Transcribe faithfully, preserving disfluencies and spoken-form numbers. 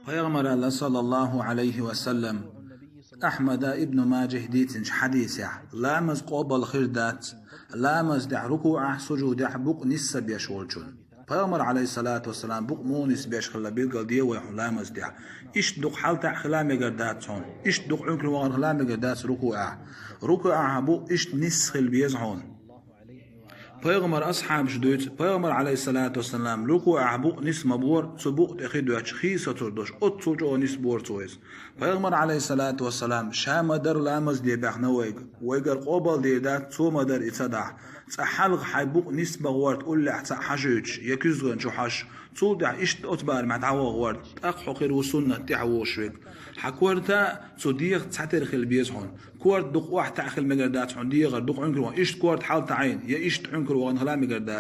Пайхамаралла, саллаллаху Ӏалайхи ва саллам, Ахьмада, Ибну Маджахь дийцинчу хьадисехь: «Ламаз къобал хир дац, ламаз тӀехь рукуӀехь, сужудехь букъ нисса беш волчун». Пайхамар, Ӏалайхиссалату вассалам, букъ муха нисбеш хилла билгал де вай хьуна ламаз тӀехь. Иштта дукха хьалтаӀа хила мегар дац хьуна, иштта дукха Ӏункар вахана хила мегар дац рукуӀехь. РукуӀехь букъ иштта нисса хила беза хьуна. Пайхамар асхьабаш дуьйцу, Пайхамар, Ӏалайхиссалату вассалам, рукуӀехь букъ нисса ма бора, цу букъ тӀе хи доьттуш, хи сацур долуш, оццул чӀогӀа нисса бора цо иза. Пайхамар, Ӏалайхиссалату вассалам, ша ма-дарра ламаз де баьхна вайга, вайгара къобал дийр дац, цо ма-дарра и ца дахь. Цкъа хьалха хьайн букъ нисса ма гӀорта, уллехь цхьаъ хьажуьйтуш я куьзган чу хьожуш, цул тӀаьхьа иштта оцу барамехь дӀагӀо гӀорта, тӀаккха хьо хир ву суннат тӀехь вогӀуш верг. Хьан корта цу дегӀаца цхьатерра хила беза хьуна. Корта дукха охьатаӀа хила мегар дац хьуна дегӀара, дукха Ӏункар вахана, иштта корта хьалтаӀийна я иштта Ӏункар вахана хила мегар дац.